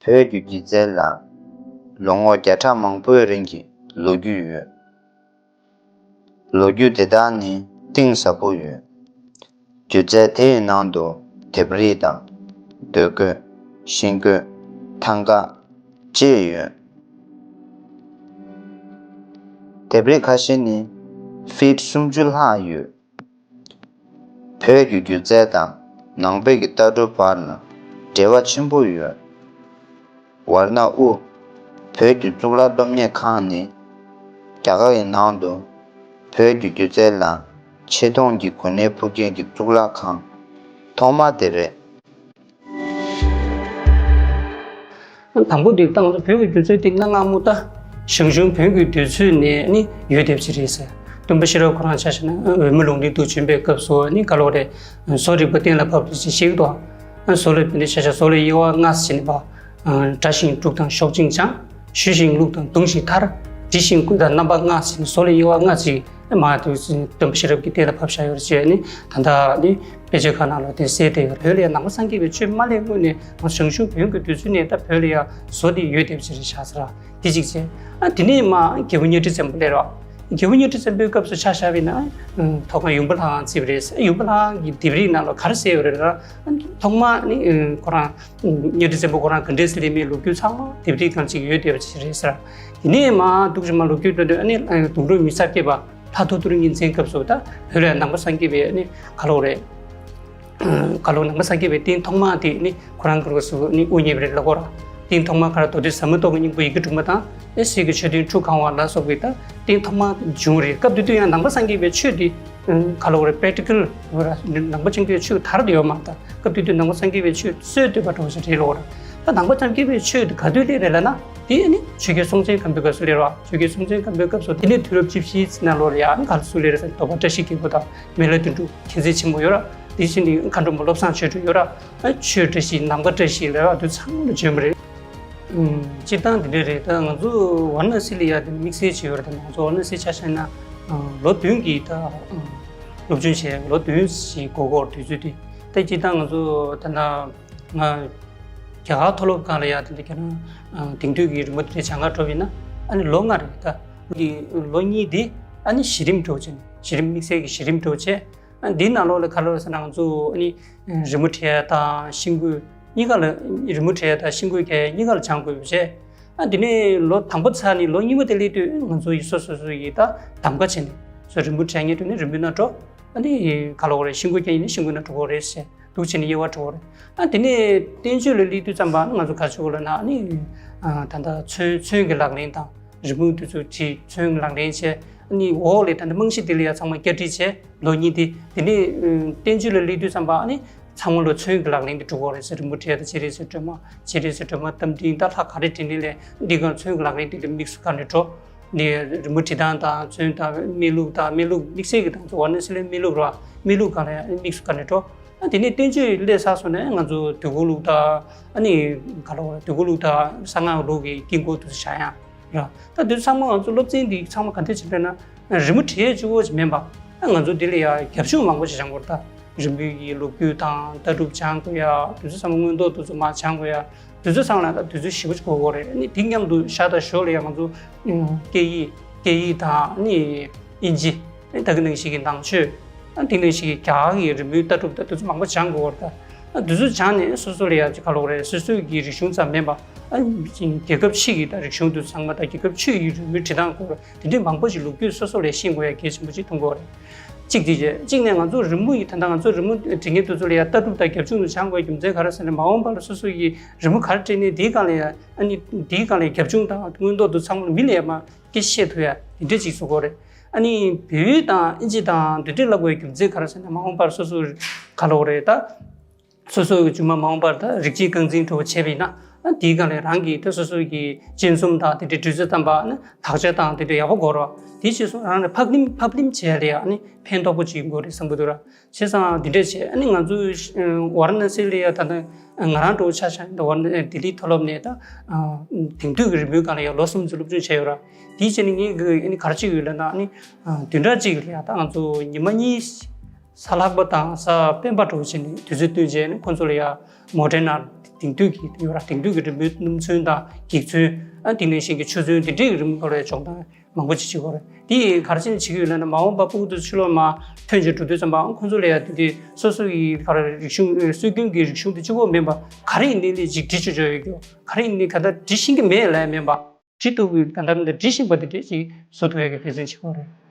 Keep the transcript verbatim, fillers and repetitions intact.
བོད་ཀྱི་སྒྱུ་རྩལ་ལ་ལོ་ངོ་བརྒྱ་ཕྲག་མང་པོའི་རིང་གི་ལོ་རྒྱུས་ཡོད། ལོ་རྒྱུས་དེ་དག་ནི་གཏིང་ཟབ་པོ་ཡོད། སྒྱུ་རྩལ་དེའི་ནང་དུ་ལྡེབས་རིས་དང་། རྡོ་བརྐོས། ཤིང་བརྐོས། ཐང་ག་བཅས་ཡོད། ལྡེབས་རིས་ཁ་ཤས་ནི་ཕིཊ་སུམ་ཅུ་ལྷག་ཡོད། བོད་ཀྱི་སྒྱུ་རྩལ་དང་ནང་པའི་གི་ལྟ་གྲུབ་བར་ལ་འབྲེལ་བ་ཆེན་པོ་ཡོད། ཝར་ན་ཨུ་བོད་ཀྱི་གཙུག་ལག་སློབ་གཉེར་ཁང་ནི་རྒྱ་གར་གྱི་ནང་དུ་བོད་ཀྱི་སྒྱུ་རྩལ་ལ་ཆེ་མཐོང་གི་གོ་གནས་ཕུལ་མཁན་གྱི་གཙུག་ལག་ཁང་ཐོག་མ་དེ་རེད། དང་པོ་དེ་ད་ང་ཚོ་བོད་ཀྱི་སྒྱུ་རྩལ་དེ་གནའ་སྔ་མོ་ད་ཞང་ཞུང་བོན་གྱི་དུས་ཚོད་ནས་ནི་ཡོད་བསྡད་པ་ཅིག་རེད་ཟེར། སྟོན་པ་ཤེས་རབ་ཁོ་རང་ཆ་བཞག་ན་འོལ་མོ་ལུང་བསྟན་དུ་བྱོན་པའི་སྐབས་སུ་ནི་ག་ལོ་རེད། བཟོ་རིག་པ་གཏན་ལ་ཕབ་པ་ཅིག་ཤེས་ཀྱི་འདུག་བཟོ་ལས་དེ་འདྲ་ཆ་བཞག་བཟོ་ལས་དབྱེ་བ་ལྔ་ཟེར་ནས་པ། སྒྲ་ཞིང་དཀྲུག་དང་ཤོག་ཅིང་བྱང་། ཞུ་ཞིང་བླུག་དང་བརྡུང་ཞིང་མཐར། འབྲི་ཞིང་བརྐོས་དང་རྣམ་པ་ལྔ་ཟེར་ནས་བཟོ་ལས་དབྱེ་བ་ལྔ་ཅིག་མ་དུས་སྟོན་པ་ཤེས་རབ་ཀྱིས་གཏན་ལ་ཕབ་བཞག་ཡོད་རེད་ཅེས་ནི་ད་ལྟ་ནི་དཔེ་ཆ་ཁག་ནང་ལ་དེ་གསལ་བསྡད་ཡོད། བོད་ལ་ཡང་ནང་པ་སངས་རྒྱས་པའི་ཆོས་མ་སླེབས་སྔོན་ནས་ང་ཞང་ཞུང་བོན་གྱི་དུས་ཚོད་ནས་ད་བོད་ལ་ཡང་བཟོ་དེ་ཡོད་བསྡད་པ་ཅིག་རེད་བཞག་ཟེར་དེ་གཅིག་བྱས། ཨ་དེ་ནས་མ་རྒྱལ་པོ་གཉའ་ཁྲི་བཙན་པོ་སླེབས་རོགས། རྒྱལ་པོ་གཉའ་ཁྲི་བཙན་པོའི་སྐབས་སུ་ཆ་བཞག་པ་ཡིན་ན་ཐོག་ཁ་ཡུམ་བུ་ལྷ་ཁང་བརྩིགས་པ་རེད། ཡུམ་བུ་ལྷ་ཁང་གི་ལྡེབས་རིས་ནང་ལ་ག་རེ་གསལ་ཡོད་རེད་ལ། ཐོག་མ་ནི་ཁོ་རང་། གཉའ་ཁྲི་བཙན་པོ་ཁོ་རང་ག་འདྲས་སེ་སླེབས་མིན་ལོ་རྒྱུས་ཚང་མ་ལྡེབས་རིས་སྒང་གཅིག་ཡོད་བསྡད་པ་ཅིག་རེད་ཟེར། དེ་ནས་མར་འདུག་ཅིག་མར་ལོ་རྒྱུས་འགྲོ་དུས་ཨ་ནི་གདུང་དྲུག་མི་ས་སྐྱེས་པ་ལྷ་ཐོ་ཐོ་རི་གཉན་བཙན་སྐབས་སུ་ད་བོད་ལ་ནང་པ་སངས་རྒྱས་པའི་ཨ་ནི་ག་ལོ་རེད། ག་ལོ་ནང་པ་སངས་རྒྱས་པའི་རྟེན་ཐོག་མ་དེ་ནི་ཁོ་རང་གི་སྐབས་སུ་ནི་དབུ་བརྙེས་པ་རེད་ལབ་དགོས་ར། རྟེན་ཐོག་མ་ག་ར་མདོ་སྡེ་ཟབ་མོ་སྟོང་གི་སྙིང་པོ་ཡི་གེ་དྲུག་མ་དང་ཨེ་སྲས་ཀྱི་མཆོད་རྟེན་ཁྲུ་གང་བ་ལ་སོགས་པའི་ད་རྟེན་ཐོག་མ་བྱུང་རེད། སྐབས་དེ་དུས་ཡང་ནང་པ་སངས་རྒྱས་པའི་ཆོས་དེ། ག་ལབ་དགོས་རེད། པེ་རེག་ཊི་ཀལ་ཡོད་ར། ནང་པ་སངས་རྒྱས་པའི་ཆོས་དར་དུ་ཡོད་མ་རེད། ད་སྐབས་དེ་དུས་ནང་པ་སངས་རྒྱས་པའི་ཆོས་སྲོལ་གཏོད་པ་འདྲ་བོ་ཞིག་རེད་ལབ་དགོས་ར། ད་ནང་པ་སངས་རྒྱས་པའི་ཆོས་དེ་ག་དུས་སླེབས་རེད་ལབ་ན། དེ་ནི་ཆོས་རྒྱལ་སྲོང་བཙན་སྒམ་པོའི་སྐབས་སུ་སླེབས་ར། ཆོས་རྒྱལ་སྲོང་བཙན་སྒམ་པོའི་སྐབས་སུ་དེ་ནས་དུས་རབས་བཅུ་བཞིའི་ནང་ལོགས་ལ་ཡང་ག་རེ་སུ་སླེབས་རེད་ཟེར་ན་དོལ་པོ་བཀྲ་ཤིས་རྒྱལ་པོ་དང་མི་ལ་དོན་གྲུབ་མཁྱེན་བརྩེ་ཆེན་པོ་ཡོད་ར། དེ་བཞིན་དུ་མཁའ་འགྲོ་མ་བློ་བཟང་ཆོས་སྒྲོན་ཡོད་ར། ཆོས་བཀྲ་ཤིས་ནམ་མཁའ་བཀྲ་ཤིས་ལབ་ར། དེ་ཚང་མ་ལ་བྱོན་པ་རེད། ཨུམ། སྤྱིར་བཏང་འདི་འདྲ་རེད། ད་ང་ཚོ་ཝཱ་ར་ཎ་སི་ལ་ཡ་དེ་དམིགས་བསལ་བྱས་ཡོད་རེད། ད་ང་ཚོ་ཝཱ་ར་ཎ་སི་ཆ་བཞག་ན་ལོ་བདུན་གྱི་ད་སློབ་སྦྱོང་བྱས། ལོ་བདུན་ཞིག་འགོར་འགོར་དུས་ཚོད་དེ། ད་སྤྱིར་བཏང་ང་ཚོ་ད་ལྟ་ང་རྒྱ་གར་མཐོ་སློབ་ཁག་ལ་ཡ་དེ་འདྲ་ཁྱེད་རང་དེང་དུས་ཀྱི་རི་མོ་དེ་འདྲ་སྦྱང་ག་འགྲོ་བ་ཡིན་ན་ཨ་ནི་ལོ་ལྔ་རེད། ད་གི་ལོ་གཉིས་དེ་ཨ་ནི་གཞི་རིམ་འགྲོ་བྱས། གཞི་རིམ་དམིགས་བསལ་གྱི་གཞི་རིམ་འགྲོ་བྱས། ཨ་འདིའི་ནང་ལོགས་ལ་ག་ལབ་ཟེར་ན་ང་ཚོ་ཨ་ནི་རི་མོ་བྲིས་ཡ་དང་ཤིང་བརྐོས་གཉིས་ཀ་ལ། རི་མོ་བྲིས་ཡ་དང་ཤིང་བརྐོས་རྒྱག་ཡ་གཉིས་ཀ་ལ་སྦྱང་དགོས་པ་བྱས། ཨ་འདི་ནས་ལོ་དང་པོ་ཚར་ནས་ལོ་གཉིས་པ་དེ་སླེབས་དུས་ང་ཚོ་ཡི་སོ་སོ་སོ་ཡི་ད་གདམ་ག་བྱས་ནས་སོ་རི་མོ་བྲིས་ཉན་དུས་ནི་རི་མོའི་ནང་འགྲོ། ཨ་ནི་ག་ལབ་དགོས་རེད། ཤིང་བརྐོས་རྒྱག་ཡིན་ན་ཤིང་བརྐོས་ནང་འགྲོ་དགོས་རེད་ཟེར། འདུག་བྱས་ནས་དབྱེ་བ་འབྱེད་དགོས་རེད། ཨ་དེ་ནས་བསྟན་བཅོས་ལ་སླེབས་དུས་ཙམ་པ་ང་ཚོ་ག་རེ་བྱེད་དགོས་ལབ་ན་ཨ་ནི། ད་ལྟ་ཚོན་ཚོན་གྱི་ལག་ལེན་དང་རི་མོ་དེ་ཚོ་བྲིས། ཚོན་གྱི་ལག་ལེན་བྱས། ཨ་ནི་འོག་ལ་ད་ལྟ་རྨང་གཞི་དེ་ལ་ཡ་ཚང་མ་བསྐྱར་བྲིས་བྱས་ལོ་གཉིས་དེ། དེ་ནས་བསྟན་བཅོས་ལ་སླེབས་དུས་ཙམ་པ་ཨ་ནི་ཚང་མ་ལོ་ཚོན་གྱི་ལག་ལེན་དེ་འགྲོ་དགོས་རེད་ཟེར། རི་མོ་བྲིས་ཡ་དང་། སྤྱན་རས་གཟིགས་སྒྲོལ་མ། སྤྱན་རས་གཟིགས་སྒྲོལ་མ་རྟ་མགྲིན་ད་ལྷ་ག་རེ་བྲིས་ནའི་ལས་འདི་ག་ཚོན་གྱི་ལག་ལེན་དེ་ལ་དམིགས་སུ་བཀར་ནས་འགྲོ། ནས་རི་མོ་བྲིས་སྟངས་དང་ཚོན་དང་སྨན་ལུགས་དང་། སྨན་ལུགས་དམིགས་བསལ་གྱི་དང་ཚོ་ཝཱ་ར་ཎ་སི་ལ་སྨན་ལུགས་ར། སྨན་ལུགས་སྒང་ལ་ཡང་དམིགས་སུ་བཀར་ནས་འགྲོ། ཨ་དེ་ནས་བསྟན་བཅོས་སླེབས་ཚར་སོང་ནས་ང་ཚོ་དུས་འཁོར་ལུགས་དང་། ཨ་ནི་ག་ལབ་དགོས་རེད། དུས་འཁོར་ལུགས་དང་གསང་སྔགས་ལུགས་ཀྱི་དཀྱིལ་འཁོར་དེ་ཚོ་སྦྱང་ཡ་ར། ད་དེ་ཚང་མ་ང་ཚོ་སློབ་ཚན་འདི་ཚང་མ་ག་འདྲ་བྱེད་པས་ན་རི་མོ་བྲིས་གཅིག་པོ་ཞིག་མིན་པ། ཨ་ང་ཚོ་འདི་ལ་ཡ་རྒྱབ་ལྗོངས་མང་པོ་ཞིག་སྦྱང་དགོས་རེད། ད་རི་མོའི་གི་ལོ་རྒྱུས་དང་ལྟ་གྲུབ་སྦྱང་དགོས་ཡ། དེ་ཚོ་ཚང་མ་མངོན་རྟོགས་དེ་ཚོ་མར་སྦྱང་དགོས་ཡ། དུས་ཚོད་ཚང་ལ་ད་དུས་ཚོད་ཞེ་པོ་ཅིག་འགོར་གྱི་ཡོད་རེད། ཨ་ནི་དེ་མཉམ་དུ་ཞག་དང་ཞོགས་ལ་ཡང་ང་ཚོ་སྐད་ཡིག་སྐད་ཡིག་དང་ཨ་ནི་དབྱིན་ཇི། ཨ་ནི་ད་ག་ནང་བཞིན་གྱི་ནང་ཆོས། ཨ་ནི་དེ་ནང་བཞིན་གྱི་རྒྱ་གར་གྱི་རི་མོའི་ལྟ་གྲུབ་དང་དེ་ཚོ་མང་པོ་སྦྱང་དགོས་ཡོད་རེད། ད་དུས་ཚོད་སྦྱངས་ནས་སོ་སོ་ལ་ཡང་ཅིག་ག་ལབ་དགོས་རེད། སོ་སོའི་གི་རིག་གཞུང་ཙམ་མིན་པ། ཨ་ནི་རྒྱལ་ཁབ་ཕྱི་གི་ད་རིག་གཞུང་དེ་ཚང་མ་དང་རྒྱལ་ཁབ་ཕྱི་གི་རི་མོའི་བྲིས་སྟངས་སྐོར་དེ་འདྲའི་མང་པོ་ཞིག་ལོ་རྒྱུས་སོ་སོ་ལ་ཤེས་དགོས་ཡ་གལ་ཆེན་པོ་ཅིག་མཐོང་གི་ཡོད་རེད། གཅིག་དེ་བྱས། གཅིག་ནས་ང་ཚོ་རི་མོ་ཡི་ད་ལྟ་ང་ཚོ་རི་མོ་འབྲི་མཁན་དེ་ཚོ་ལ་ཡང་ལྟ་གྲུབ་དང་རྒྱབ་ལྗོངས་དེ་སྦྱང་དགོས་རྒྱུ་མཚན་ག་རེ་ཟེར་ན། མ་འོངས་པ་ལ་སོ་སོ་ཡིས་རི་མོ་ག་རེ་བྲིས་ནའི་དེའི་སྒང་ལ་ཡང་ཨ་ནི་དེའི་སྒང་ལ་རྒྱབ་ལྗོངས་དང་མངོན་རྟོགས་དེ་ཚང་མ་མི་ལ་ཡང་མར་སྐད་ཆ་བཤད་ཐུབ་ཡ་དེ་འདྲ་ཅིག་བཟོ་དགོས་རེད། ཨ་ནི་བོད་ཡིག་དང་ཨིན་ཇི་དང་དེ་འདྲ་བསླབ་དགོས་རྒྱུ་མཚན་ག་རེ་ཟེར་ན། མ་འོངས་པར་སོ་སོ་ག་ལབ་དགོས་རེད། ད་སོ་སོ་གི་རྗེས་མ་མ་འོངས་པར་ད་རིགས་གཅིག་རྐང་འཛིན་འདྲ་བོ་བྱས་པ་ཡིན་ན། ཨ་དེའི་སྒང་ལ་རང་གི་ད་སོ་སོ་གི་སྤྱན་གསུམ་དང་དེ་འདྲའི་འདྲ་བཟོ་ཙམ་པ་ནི་དག་ཆ་དང་དེ་འདྲ་ཡག་པོ་དགོས་རེད་བ། དེ་བྱས་སོང་རང་ལ་ཕབ་ལེན་ཕབ་ལེན་བྱས་ལ་ཡ་ཨ་ནི་ཕན་ཐོགས་པོ་ཅིག་ཡོང་གི་རེད་བསམ་གྱི་འདུག་ར། བྱས་ཙང་དེ་འདྲ་བྱས། ཨ་ནི་ང་ཚོ་ཝཱ་ར་ཎ་སི་ལ་ཡ་ད་ལྟ་ང་རང་འདྲ་བོ་ཆ་བཞག་ཡིན་ད་ཝཱ་ར་ལྡི་ལི་མཐོ་སློབ་ནས་ད་དེང་དུས་ཀྱི་རི་མོའི་སྒང་ལ་ཡ་ལོ་གསུམ་ཙམ་སློབ་སྦྱོང་བྱས་ཡོད་ར། དེའི་རྗེས་ནས་ངས་གི་ཨ་ནི་ག་རེ་བྱས་ཡོད་ལབ་ན། ཨ་ནི་བདུན་ཕྲག་གཅིག་ལ་ཡ་ད་ང་ཚོ་ཉི་མ་གཉིས་གཟའ་ལྷག་པ་དང་གཟའ་སྤེན་པ་འདྲ་བོ་བྱས་ནས་དུས་ཚོད་བཏོན་བྱས་ནས་ཁོང་ཚོ་ལ་ཡ་མོ་ཌེ་ན་ལ་ དེང་དུས་ཀྱི་ཡོད་ར། དེང་དུས་ཀྱི་རི་མོའི་སྣུམ་ཚོན་དང་འགྱིག་ཚོན། ཨ་དེ་ནས་གཞན་གྱི་ཆུ་ཚོན་དེ་འདྲའི་རི་མོ་སྐོར་ལ་སྦྱོང་སྟངས་མང་པོ་ཅིག་བྱེད་ཀྱི་ཡོད་རེད། དེ་ཡིས་ག་རེ་བྱས་ནས་བྱེད་ཀྱི་ཡོད་ལབ་ན། མ་འོངས་པ་ཕྲུ་གུ་དེ་ཕྱི་ལོགས་མར་ཐོན་བྱས་འགྲོ་དུས་ཙམ་པའང་ཁོང་ཚོ་ལ་ཡང་དེ་དུས་སོ་སོ་ཡི་ག་རེ་རིག་གཞུང་། སྲོལ་རྒྱུན་གྱི་རིག་གཞུང་དེ་གཅིག་པོ་མིན་པ། ག་རེ་ཡིན་ནའི་ལས་ཅིག་འབྲི་ཆོག་ཆོག་ཡོད་རྒྱུ། ག་རེ་ཡིན་ནའི་ག་ད་འབྲི་ཤེས་ཀྱི་མེད་ལབ་མིན་པ། འབྲི་ཐུབ་ཀྱི་ག་ད་འབྲི་ཤེས་པ་དེ་འདྲ་ཅིག་བཟོ་ཐུབ་ཡག་གི་འབད་བརྩོན་བྱེད་དགོས་རེད།